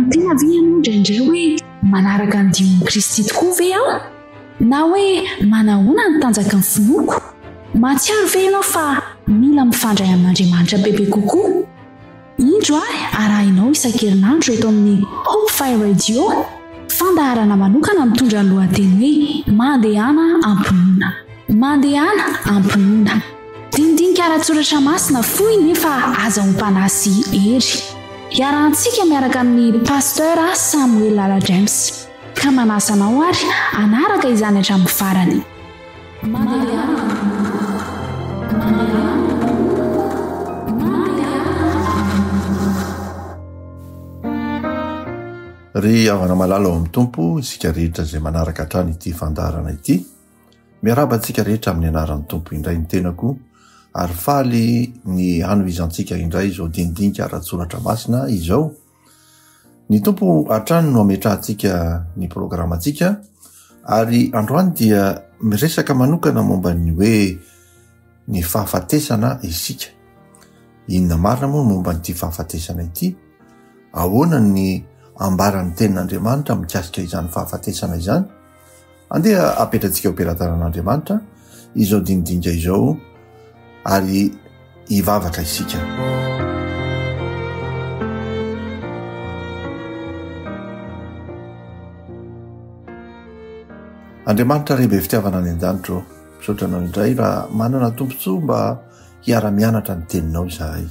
Manontany tena ve ianao indraindray hoe manaraka ny dion'i Kristy tokoa ve aho? Na hoe manahoana ny tanjaky ny finoako? Mahatsiaro ve ianao fa mila mifandray amin'Andriamanitra bebe kokoa? Indro ary arahinao isan-kerinandro eto amin'ny Hope Fire Radio, fandaharana manokana mitondra ny lohateny hoe Mandehana am-pinoana. Mandehana am-pinoana. Dinidinika ara-tsoratra masina fohy nefa azahoam-panahy sy hery. Iarahantsika miaraka amin'ny Pasteur Samuel Lala James. Ka manasa anao ary hanaraka izany hatramin'ny farany. Ry havana malala ao amin'ny Tompo, isika rehetra izay manaraka hatrany ity fandaharana ity, miarahaba antsika rehetra amin'ny anaran'ny Tompo indray ny tenako ary faly ny hanohizantsika indray izao dinidinika ara-tsoratra masina izao. Ny Tompo hatrany no ametrahantsika ny programantsika ary androany dia miresaka manokana momba ny hoe ny fahafatesana isika. Inona marina moa momba an'ity fahafatesana ity? Ahoana ny ambaran'ny tenin'Andriamanitra mikasika izany fahafatesana izany? Andeha apetratsika eo am-pelatanan'Andriamanitra izao dinidinika izao ary hivavaka isika. Andriamanitra Ray be fitiavana any an-danitra ô, misaotra anao indray raha manana tombontsoa mba hiara-mianatra ny teninao izahay.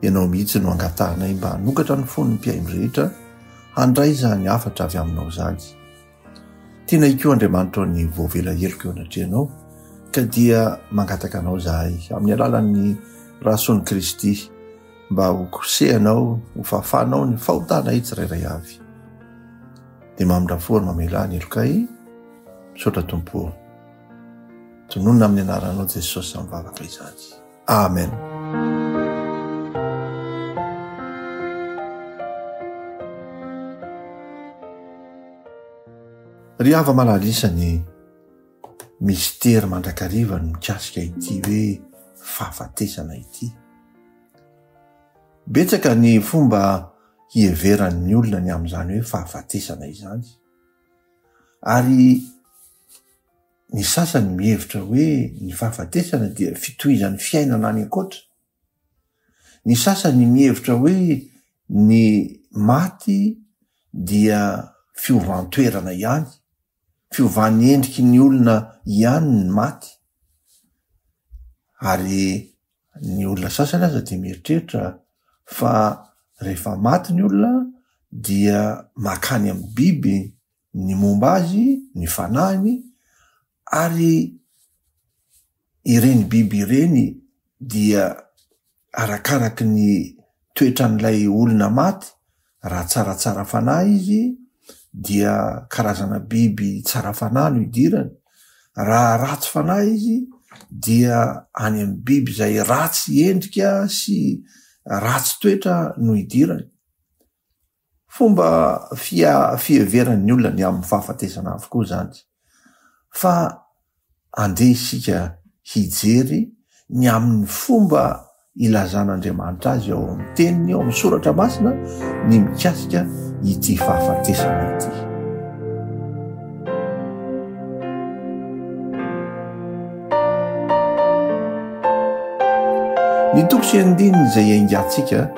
Ianao mihitsy no angatahanay mba hanokatra ny fon'ny mpihaino rehetra handray izany hafatra avy aminao izany. Tianay koa Andriamanitra ny voavela heloka eo anatrehanao ka dia mangataka anao izahay amin'ny alalan'ny rasoan'i Kristy mba ho kosehanao ho fahafahanao ny fahotanay tsirairay avy. Dia mamindra fo ary mamelà ny helokay. Misaotra Tompo ô. Tononina amin'ny anaranao Jesosy izany vavaka izany. Amen. Ry hava-malala isany, mistery mandrakariva ny mikasika ity hoe fahafatesana ity. Betsaka ny fomba hiheveran'ny olona ny amin'izany hoe fahafatesana izany. Ary ny sasany mihevitra hoe ny fahafatesana dia fitohizan'ny fiainana any ankoatra. Ny sasany mihevitra hoe ny maty dia fiovan-toerana ihany, fiovan'ny endriky ny olona ihany ny maty. Ary ny olona sasany aza dia mieritreritra fa rehefa maty ny olona dia makany amin'ny biby ny momba azy, ny fanahiny, ary ireny biby ireny dia arakaraky ny toetran'ilay olona maty, raha tsaratsara fanahy izy dia karazana biby tsara fanahy no idirany, raha ratsy fanahy izy dia any amin'ny biby izay ratsy endrika sy ratsy toetra no idirany. Fomba fia- fiheveran'ny olona ny amin'ny fahafatesana avokoa izany. Fa andeha isika hijery ny amin'ny fomba ilazan'Andriamanitra azy ao amin'ny Teniny, ao amin'ny Soratra Masina, ny mikasika ity fahafatesana ity. Ny toko sy andininy izay iaingantsika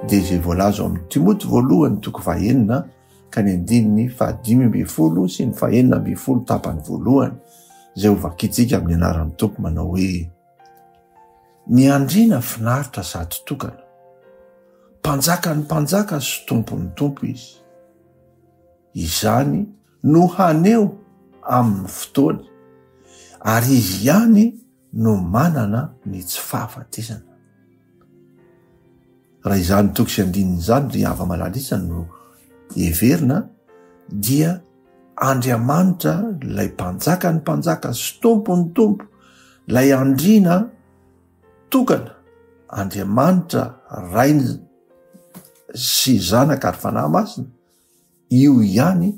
dia izay voalaza ao amin'ny Timoty voalohany toko fahenina ka ny andininy fahadimy ambin'ny folo sy ny fahenina ambin'ny folo tapany voalohany izay ho vakintsika amin'ny anaran'ny Tompo manao hoe Ny andriana finaritra sady tokana, mpanjakan'ny mpanjaka sy tompon'ny tompo izy. Izany no haneho amin'ny fotoany, ary izy ihany no manana ny tsy fahafatesana. Raha izany toko sy andininy izany ry hava-malala isany no heverina dia Andriamanitra ilay mpanjakan'ny mpanjaka sy tompon'ny tompo, ilay andriana tokana, Andriamanitra Rainy sy Zanaka ary Fanahy Masina, io ihany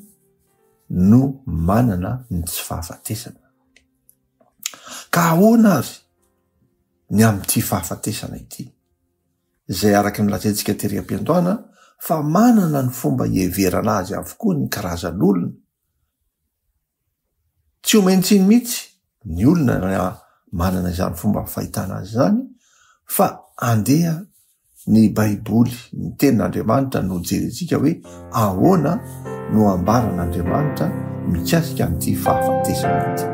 no manana ny tsy fahafatesana. Ka ahoana ary ny amin'ity fahafatesana ity? Izay araka ny lazaintsika tery am-piandohana fa manana ny fomba hiheverana azy avokoa ny karazan'olona. Tsy omen-tsiny mihitsy ny olona raha manana izany fomba fahitana azy izany fa andeha ny Baiboly, ny Tenin'Andriamanitra no jerentsika hoe ahoana no ambaran'Andriamanitra mikasika an'ity fahafatesana ity.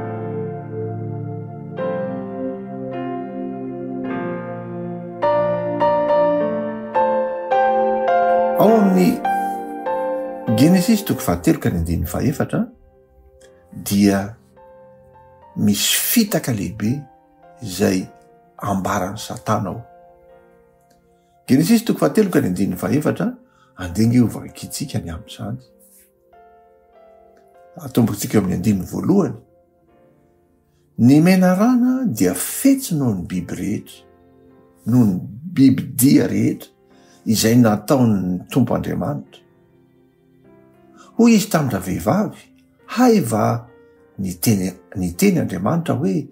Ao amin'ny Genesisy toko fahatelo ka ny andininy fahefatra dia misy fitaka lehibe izay ambaran'i Satana ao. Genesisy toko fahatelo ka ny andininy fahefatra, andeha nge ho vakintsika ny amin'izany. Atombokintsika eo amin'ny andininy voalohany. Ny menarana dia fetsy noho ny biby rehetra, noho ny biby dia rehetra izay nataon'ny Tompo Andriamanitra. Hoy izy tamin-dravehivavy, Hay va niteny niteny Andriamanitra hoe,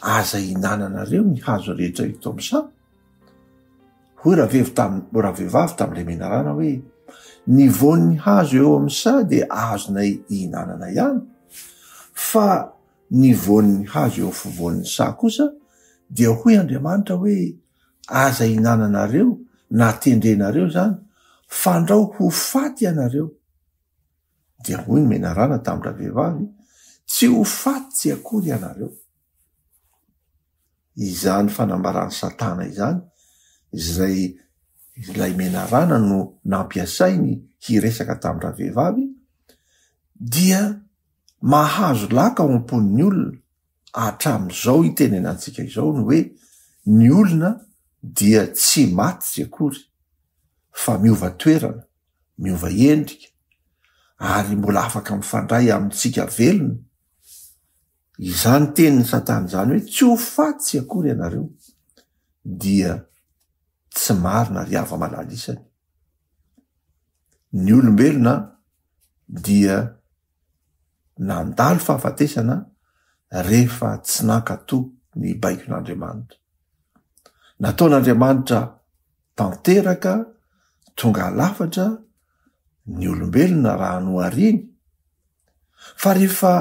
Aza ihinananareo ny hazo rehetra eto amin'ny saha? Hoy ravehivy tam ravehivavy tamin'ilay menarana hoe, Ny voan'ny hazo eo amin'ny saha dia azonay ihinanana ihany, fa ny voan'ny hazo eo afovoan'ny saha kosa dia hoy Andriamanitra hoe, Aza ihinananareo na tendrenareo izany, fandrao ho faty ianareo. Dia hoy ny menarana tamin-dravehivavy, Tsy ho faty tsy akory ianareo. Izany fanambaran'i Satana izany, izay ilay menarana no nampiasainy hiresaka tamin-dravehivavy, dia mahazo laka ao am-pon'ny olona hatramin'izao itenenantsika izao ny hoe ny olona dia tsy maty tsy akory fa miova toerana, miova endrika ary mbola afaka mifandray amintsika velona. Izany tenin'i Satana izany hoe tsy ho faty tsy akory ianareo dia tsy marina ry hava-malala isany. Ny olombelona dia nandalo fahafatesana rehefa tsy nankatò ny baikon'Andriamanitra. Nataon'Andriamanitra tanteraka tonga lafatra ny olombelona raha nohariany, fa rehefa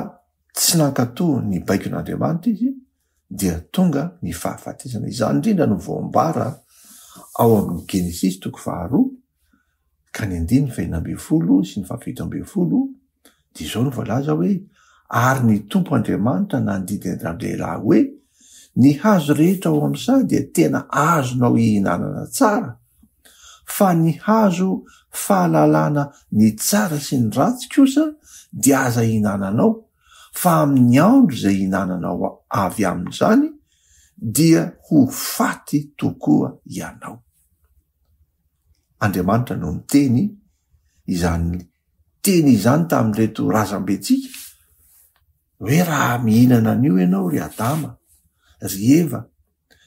tsy nankatò ny baikon'Andriamanitra izy dia tonga ny fahafatesana. Izany indrindra no voambara ao amin'ny Genesisy toko faharoa ka ny andininy fahenina ambin'ny folo sy ny fahafito ambin'ny folo dia izao no voalaza hoe, Ary ny Tompo Andriamanitra nandidy an-dRalehilahy hoe, Ny hazo rehetra ao amin'ny saha dia tena azonao ihinanana tsara, fa ny hazo fahalalana ny tsara sy ny ratsy kosa dia aza ihinananao, fa amin'ny andro izay ihinananao avy amin'izany dia ho faty tokoa ianao. Andriamanitra no niteny izany teny izany tamin'ireto razambentsika hoe raha mihinana an'io ianao ry Adama, ry Eva,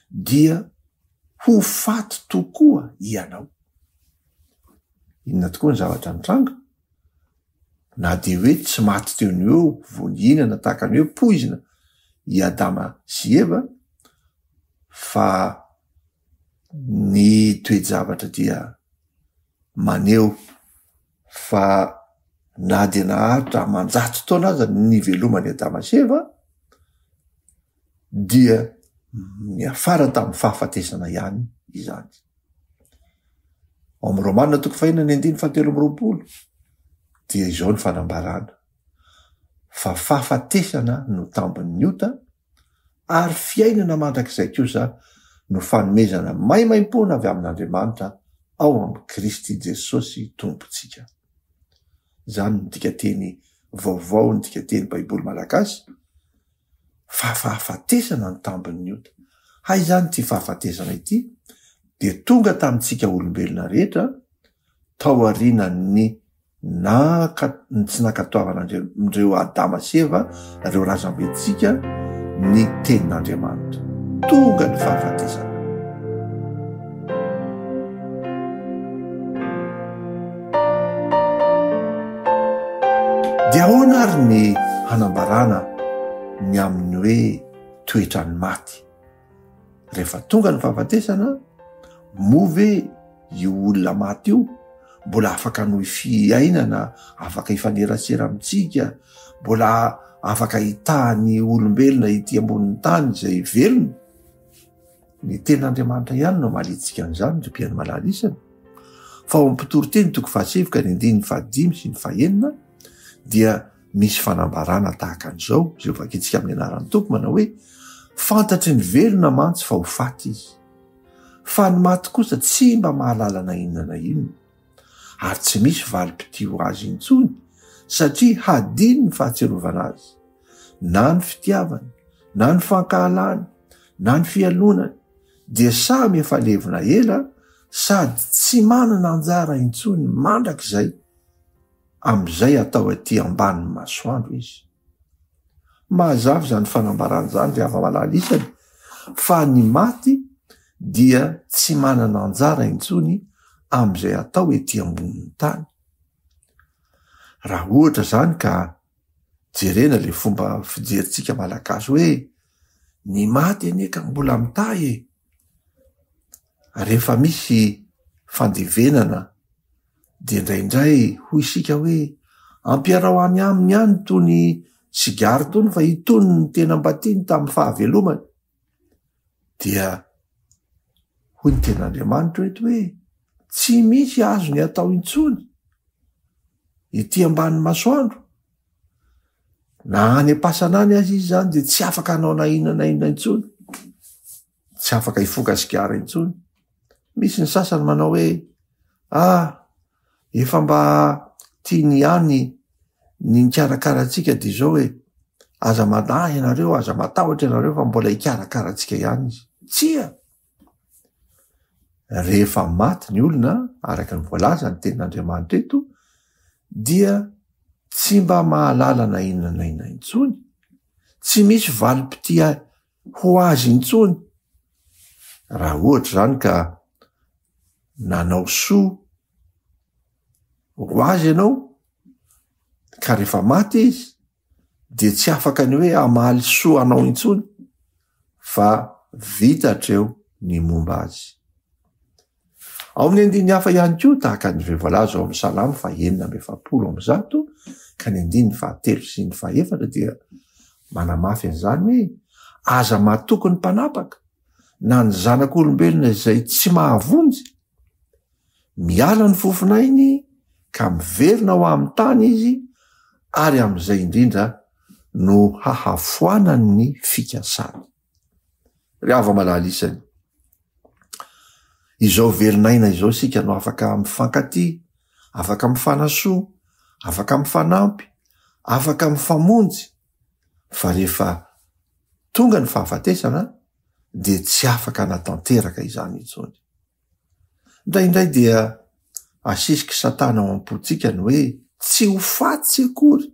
dia ho faty tokoa ianao. Inona tokoa ny zavatra nitranga? Na dia hoe tsy maty teo no eo vao nihinana tahaka ny hoe poizina i Adama sy Eva, fa Ny toe-javatra dia maneho fa na dia naharitra aman-jato taona aza ny niveloman'i Adama sy Eva dia niafara tamin'ny fahafatesana ihany izany. Ao amin'ny Romana toko fahina ny andininy fahatelo amby roapolo dia izao ny fanambarana fa fahafatesana no tambin'ny ota ary fiainana mandrakizay kosa no fanomezana maimaimpoana avy amin'Andriamanitra ao amin'i Kristy Jesosy Tompontsika. Izany no dikanteny vaovao, ny dikanteny Baiboly malagasy, fa fahafatesana ny tambin'ny ota. Hay izany ity fahafatesana ity dia tonga tamintsika olombelona rehetra tao aorianan'ny Naka ny tsy nankatoavan'ireo Adama sy Eva, ireo razambentsika, ny tenin'Andriamanitra. Tonga ny fahafatesana. Dia ahoana ary ny hanambarana ny amin'ny hoe toetran'ny maty? Rehefa tonga ny fahafatesana, moa ve io olona maty io? mbola afaka hanohy fiainana, afaka hifanerasera amintsika, mbola afaka hitaha ny olombelona ety ambonin'ny tany izay velona? Ny tenin'Andriamanitra ihany no hamalintsika an'izany ry mpihaino malala isany. Fa ao amin'ny mpitoriteny toko fahasivy ka ny andininy fahadimy sy ny fahenina dia misy fanambarana tahaka an'izao izay ho vakintsika amin'ny anaran'ny Tompo manao hoe fantatry ny velona mantsy fa ho faty izy. Fa ny maty kosa tsy mba mahalala na inona na inona ary tsy misy valim-pitia ho azy intsony satria hadino ny fahatsiarovana azy na ny fitiavany na ny fankahalany na ny fialonany dia samy efa levona ela sady tsy manana anjara intsony mandrakizay amin'izay atao aty ambanin'ny masoandro izy. Mazava izany fanambarana izany ry hava-malala isany fa ny maty dia tsy manana anjara intsony amin'izay atao ety ambonin'ny tany. Raha ohatra izany ka jerena le fomba fijerintsika malagasy hoe ny maty anie ka mbola mitahy e! Rehefa misy fandevenana dia indraindray hoy isika hoe ampiarao any aminy any itony sigara itony fa itony ny tena mba tiany tamin'ny fahavelomany. Dia hoy ny tenin'Andriamanitra eto hoe tsy misy azony atao intsony ety ambanin'ny masoandro. Na any am-pasana any aza izy izany dia tsy afaka hanao na inona na inona intsony. Tsy afaka hifoka sigara intsony. Misy ny sasany manao hoe ah, efa mba tiany ihany ny nikarakara antsika dia izao hoe aza manahy ianareo, aza matahotra ianareo fa mbola hikarakara antsika ihany izy. Tsia! Rehefa maty ny olona, araka ny voalaza ny tenin'Andriamanitra eto, dia tsy mba mahalala na inona na inona intsony, tsy misy valim-pitia ho azy intsony. Raha ohatra izany ka nanao soa ho azy ianao, ka rehefa maty izy, dia tsy afaka ny hoe hamaly soa anao intsony fa vita hatreo ny momba azy. Ao amin'ny andininy hafa ihany koa, tahaka ny izay voalaza ao amin'ny Salamo fahenina amby 144 ka ny andininy fahatelo sy ny fahefatra dia manamafy an'izany hoe aza matoky ny mpanapaka na ny zanak'olombelona izay tsy mahavonjy Miala ny fofonainy ka miverina ho amin'ny tany izy ary amin'izay indrindra no hahafoanany ny fikasany. Ry hava-malala isany, izao velon'aina izao isika no afaka mifankatia, afaka mifanasoa, afaka mifanampy, afaka mifamonjy, fa rehefa tonga ny fahafatesana dia tsy afaka hanatanteraka izany intsony. Indraindray dia asisik'i Satana ao am-pontsika ny hoe tsy ho faty tsy akory.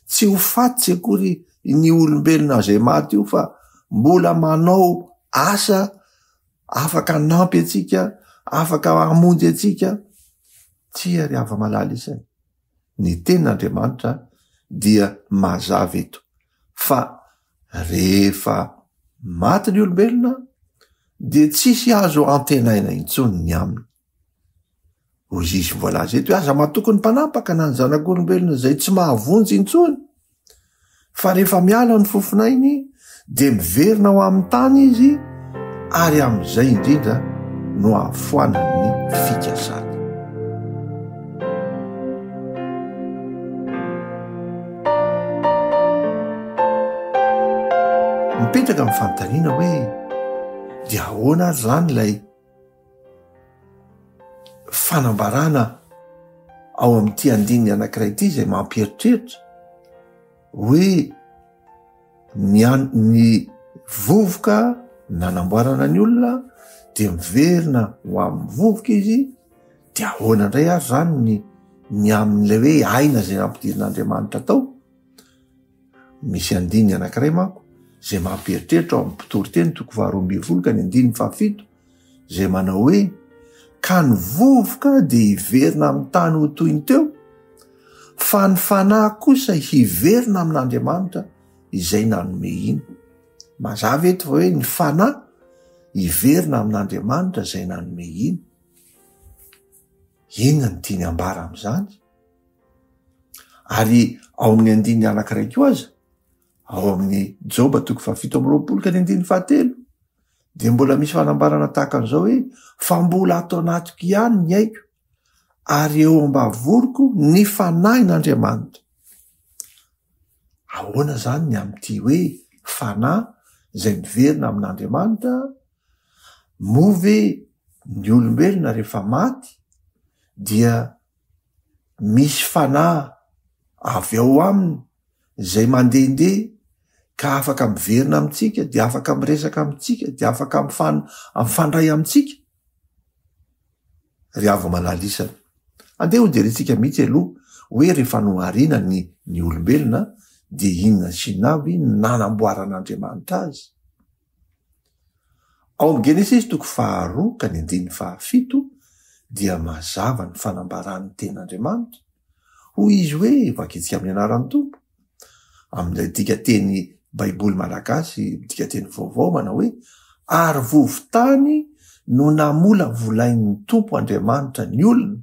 Tsy ho faty tsy akory ny olombelona izay maty io fa mbola manao asa afaka hanampy antsika, afaka hamonjy antsika. Tsia ry hava-malala isany. Ny tenin'Andriamanitra dia mazava eto fa Rehefa maty ny olombelona dia tsisy azo antenaina intsony ny aminy. Hoy izy voalaza eto hoe aza matoky ny mpanapaka na ny zanak'olombelona izay tsy mahavonjy intsony fa rehefa miala ny fofonainy dia miverina ho amin'ny tany izy ary amin'izay indrindra no hahafoanan'ny fikasany. Mipetraka ny fanontaniana hoe dia ahoana ary izany ilay fanambarana ao amin'ity andininy anankiray ity izay mampieritreritra hoe ny an- ny vovoka nanamboarana ny olona dia miverina ho amin'ny vovoka izy Dia ahoana indray ary izany ny ny amin'ilay hoe aina izay nampidirin'Andriamanitra tao? Misy andininy anankiray manko izay mampieritreritra ao amin'ny mpitoriteny toko faharoa ambin'ny folo ka ny andininy fahafito izay manao hoe ka ny vovoka dia hiverina amin'ny tany ho toy ny teo fa ny fanahy kosa hiverina amin'Andriamanitra izay nanome iny. Mazava eto fa hoe ny fanahy hiverina amin'Andriamanitra izay nanome iny. Inona no tiany ambara amin'izany? Ary ao amin'ny andininy anankiray koa aza, ao amin'ny Joba toko fahafito amby roapolo ka ny andininy fahatelo, dia mbola misy fanambarana tahaka an'izao hoe, fa mbola ato anatiko ihany ny aiko, ary eo am-bavoroko ny fanahin'Andriamanitra. Ahoana izany ny amin'ity hoe fanahy izay miverina amin'Andriamanitra? Moa ve ny olombelona rehefa maty dia misy fanahy avy ao aminy izay mandehandeha ka afaka miverina amintsika dia afaka miresaka amintsika dia afaka mifandray amintsika? Ry hava-manalisana. Andeha hojerentsika mihitsy aloha hoe rehefa nohariana ny ny olombelona dia inona sy inona avy no nanamboaran'Andriamanitra azy. Ao amin'ny Genesisy toko faharoa ka ny andininy fahafito dia mazava ny fanambaran'ny tenin'Andriamanitra. Hoy izy hoe, vakintsika amin'ny anaran'ny Tompo. Amin'ilay dikanteny Baiboly malagasy, dikanteny vaovao manao hoe, Ary vovo-tany no namolavolain'ny Tompo Andriamanitra ny olona.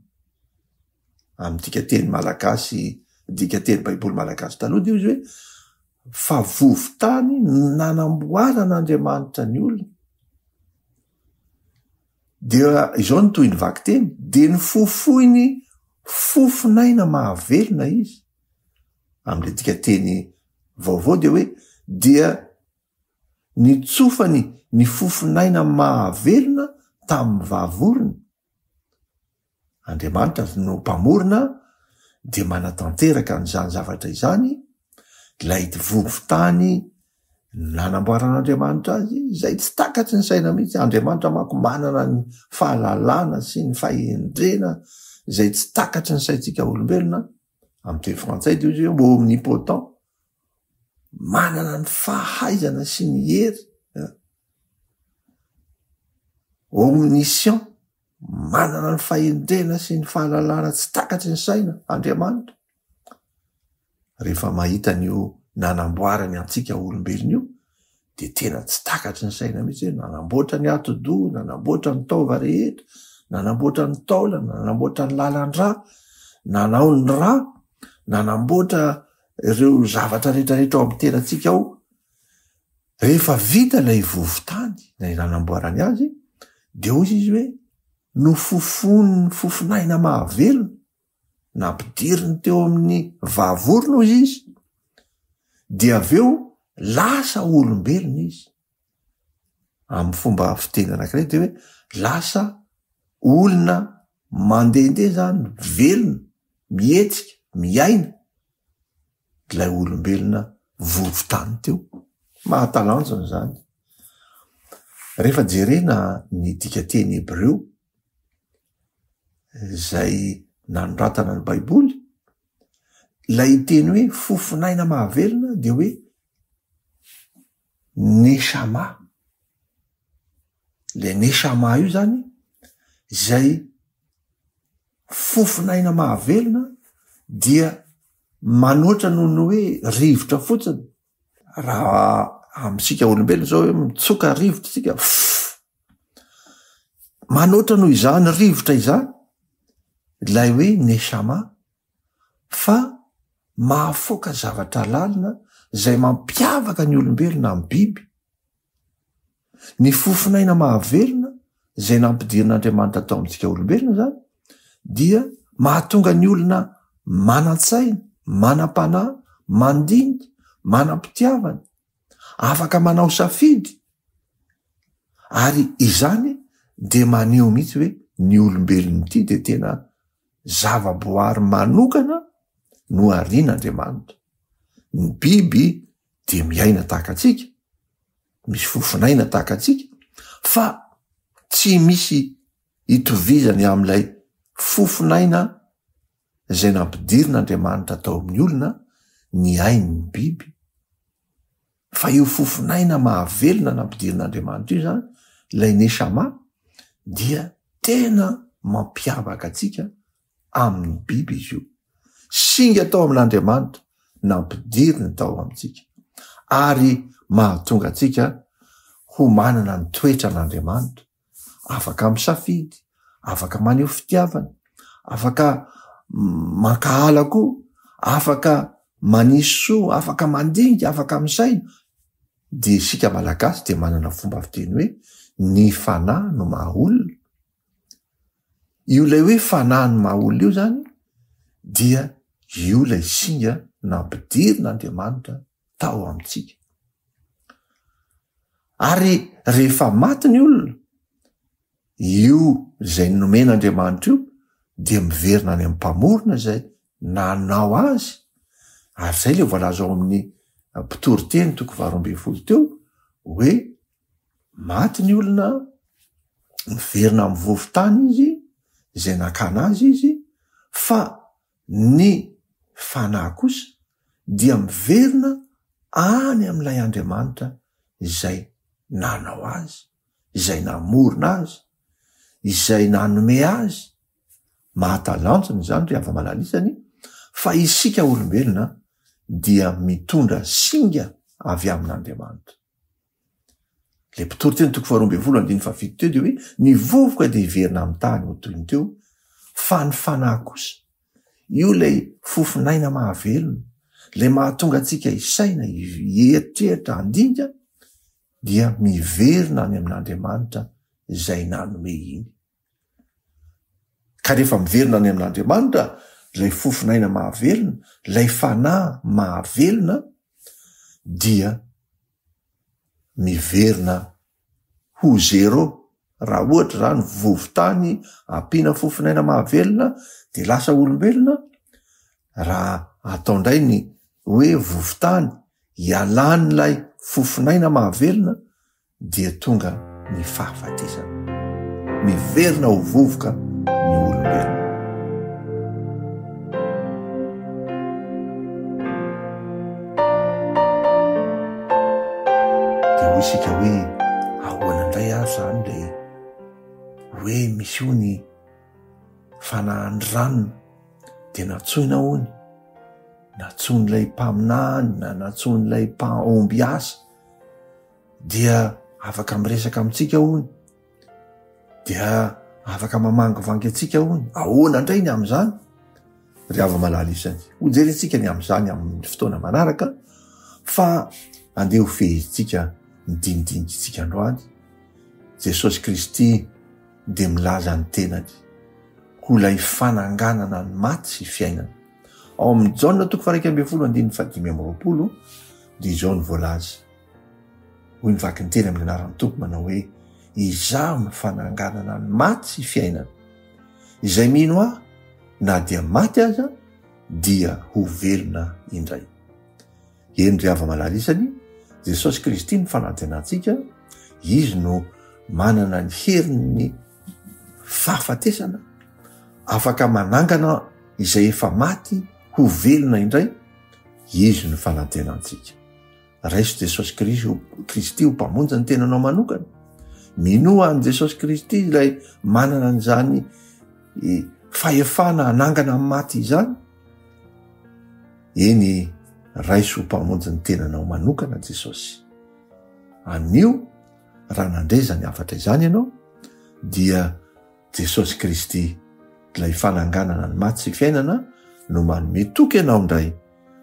Amin'ny dikanteny malagasy, dikanteny Baiboly malagasy taloha dia hoy izy hoe, Fa vovo-tany no nanamboaran'Andriamanitra ny olona. Dia izao no tohin'ny vakiteny, dia nofofoiny fofon'aina mahavelona izy. Amin'ilay dikanteny vaovao dia hoe dia nitsofany ny fofon'aina mahavelona tamin'ny vavorony. Andriamanitra no mpamorona dia manatanteraka an'izany zavatra izany, ilay vovo-tany nanamboaran'Andriamanitra azy, izay tsy takatry ny saina mihitsy. Andriamanitra manko manana ny fahalalana sy ny fahendrena izay tsy takatry ny saintsika olombelona. Amin'ny teny frantsay dia izy hoe omnipotent, manana ny fahaizana sy ny hery, omniscient, manana ny fahendrena sy ny fahalalana tsy takatry ny saina Andriamanitra. Rehefa mahita an'io nanamboarany antsika olombelona io dia tena tsy takatry ny saina mihitsy hoe nanamboatra ny atidoha, nanamboatra ny taova rehetra, nanamboatra ny taolana, nanamboatra ny lalan-drà, nanao ny rà, nanamboatra ireo zavatra rehetrarehetra ao amin'ny tenantsika ao. Rehefa vita ilay vovo-tany, ilay nanamboarany azy, dia hoy izy hoe nofofonin'ny fofon'aina mahavelona. Nampidiriny teo amin'ny vavorona hoy izy, dia avy eo lasa olombelona izy. Amin'ny fomba fiteny anankiray dia hoe lasa olona mandehandeha zany, velona, mihetsika, miaina ilay olombelona vovo-tany teo. Mahatalanjona izany. Rehefa jerena ny dikanteny hebreo izay nanoratana ny Baiboly, ilay teny hoe fofon'aina mahavelona dia hoe neshama. Ilay neshama io zany izay fofon'aina mahavelona dia manoatra noho ny hoe rivotra fotsiny. Raha amintsika olombelona zao hoe mitsoka rivotra isika, fff! Manoatra noho izany rivotra izany ilay hoe neshama fa mahafoaka zavatra lalina izay mampiavaka ny olombelona amin'ny biby. Ny fofon'aina mahavelona izay nampidirin'Andriamanitra tao amintsika olombelona izany dia mahatonga ny olona manan-tsaina, manam-panahy, mandinika, manam-pitiavana, afaka manao safidy ary izany dia maneho mihitsy hoe ny olombelona ity dia tena zavaboary manokana noharian'Andriamanitra. Ny biby dia miaina tahaka antsika, misy fofon'aina tahaka antsika, fa tsy misy itovizany amin'ilay fofon'aina izay nampidirin'Andriamanitra tao amin'ny olona ny ain'ny biby, fa io fofon'aina mahavelona nampidirin'Andriamanitra io izany, ilay neshama, dia tena mampiavaka antsika amin'ny biby izy io. Singa tao amin'Andriamanitra nampidiriny tao amintsika ary mahatonga antsika ho manana ny toetran'Andriamanitra, afaka misafidy, afaka maneho fitiavana, afaka mankahala koa, afaka manisy soa, afaka mandinika, afaka misaina. Dia isika Malagasy dia manana fomba fiteny hoe ny fanahy no maha olona. Io ilay hoe fanahy no maha olona io zany dia io ilay singa nampidirin'Andriamanitra tao amintsika. Ary rehefa maty ny olona, io izay nomen'Andriamanitra io dia miverina any amin'ny Mpamorona izay nanao azy, ary izay ilay voalaza ao amin'ny Mpitoriteny toko faharoa ambin'ny folo teo hoe maty ny olona, miverina amin'ny vovo-tany izy, izay nakana azy izy, fa ny fanahy kosa dia miverina any amin'ilay Andriamanitra izay nanao azy, izay namorona azy, izay nanome azy. Mahatalanjona izany ry hava-malalisany fa isika olombelona dia mitondra singa avy amin'Andriamanitra. Ilay mpitory teny toko faharoa ambin'ny folo andininy fahafito teo dia hoe ny vovoka dia hiverina amin'ny tany ho toy ny teo fa ny fanahy kosa, io ilay fofon'aina mahavelona, ilay mahatonga antsika hisaina, hieritreritra, handinika dia miverina any amin'Andriamanitra izay nanome iny. Ka rehefa miverina any amin'Andriamanitra ilay fofon'aina mahavelona, ilay fanahy mahavelona dia miverina ho zéro. Raha ohatra izany vovo-tany ampiana fofon'aina mahavelona dia lasa olombelona, raha atao indray ny hoe vovo-tany ialan'ilay fofon'aina mahavelona dia tonga ny fahafatesana. Miverina ho vovoka ny olombelona. Dia hoy isika hoe ahoana indray ary izany ilay hoe misy hono fanahin'ny ranona dia nantsoina hono, nantsoin'ilay mpaminany na nantsoin'ilay mpaombiasa. dia afaka miresaka amintsika hono, dia afaka mamangivangy antsika hono. Ahoana indray ny amin'izany? Ry hava-malala isany, hojerentsika ny amin'izany amin'ny fotoana manaraka, fa andeha ho fehezintsika ny dinidinikitsika androany. Jesosy Kristy dia milaza ny tenany ho ilay fananganana ny maty sy fiainana. Ao amin'ny Jaona toko faha-11 andininy faha-25 dia izao no voalaza. Hoy ny vakinteny amin'ny anaran'ny Tompo manao hoe, Izaho no fananganana ny maty sy fiainana. Izay mino ahy, na dia maty aza, dia ho velona indray. Eny ry hava-malala isany, Jesosy Kristy no fanantenantsika, Izy no manana ny herin'ny fahafatesana, afaka manangana izay efa maty ho velona indray, Izy no fanantenantsika. Raiso Jesosy Kristy ho Mpamonjy ny tenanao manokana. Minoa an'i Jesosy Kristy ilay manana an'izany e, fahefana hanangana amin'ny maty izany. Eny, raiso ho Mpamonjy ny tenanao manokana Jesosy. Anio, raha nandre izany hafatra izany ianao, dia Jesosy Kristy ilay fananganana ny maty sy fiainana no manome toky anao indray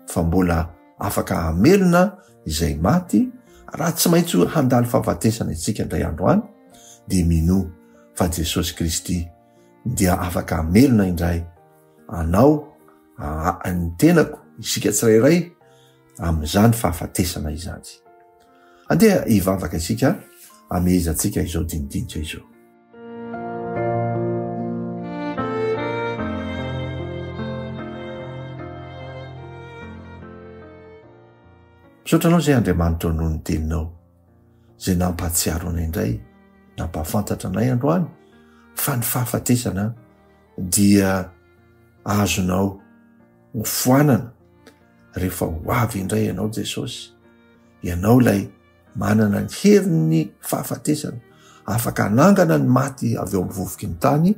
fa mbola afaka hamelona izay maty raha tsy maintsy handalo fahafatesana isika indray andro any dia minoa fa Jesosy Kristy dia afaka hamelona indray anao ny tenako isika tsirairay amin'izany fahafatesana izany. Andeha hivavaka isika hamehezantsika izao dinidinika izao. Misaotra anao izay Andriamanitra noho ny teninao izay nampahatsiaro anay indray, nampahafantatra anay androany fa ny fahafatesana dia azonao ho foanana rehefa ho avy indray ianao Jesosy. Ianao ilay manana ny herin'ny fahafatesana, afaka hanangana ny maty avy eo amin'ny vovoky ny tany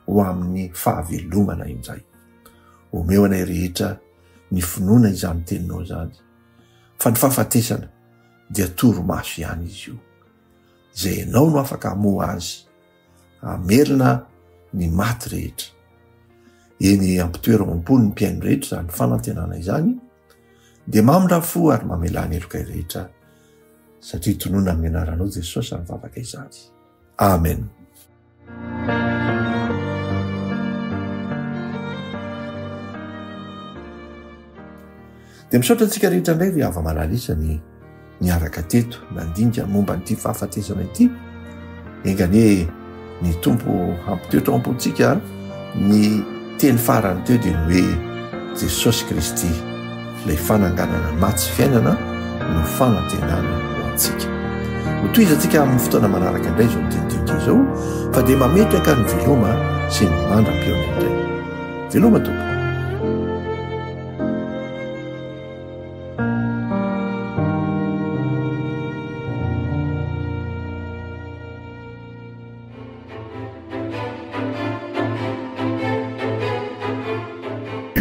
ho amin'ny fahavelomana indray. Omeo anay rehetra ny finoana izany teninao izany, fa ny fahafatesana dia torimaso ihany izy io, izay ianao no afaka hamoha azy, hamerina ny maty rehetra. Eny ampitoero ao am-pony ny mpihaino rehetra izany fanantenana izany, dia mamindra fo ary mamelà ny heloka rehetra, satria tononina amin'ny anaranao Jesosy izany vavaka izany. Amen. Dia misaotra antsika rehetra indray ry hava-malala isany niaraka teto nandinika momba an'ity fahafatesana ity. Enga anie ny Tompo hampitoetra ao am-pontsika ny teny farany teo dia ny hoe Jesosy Kristy ilay fananganana maty sy fiainana no fanantenana ho antsika. Hotohizantsika amin'ny fotoana manaraka indray izao dinidinika izao fa dia mametraka ny veloma sy ny mandra-pihaona indray. Veloma tompoko.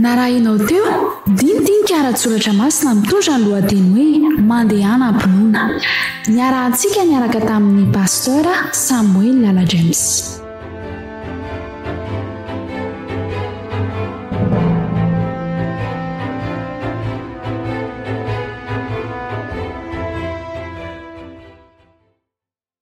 Narahinao teo, dinidinika ara-tsoratra masina mitondra ny lohateny hoe Mandehana am-pinoana. Niarahantsika niaraka tamin'ny Pasteur Samuel Lala James.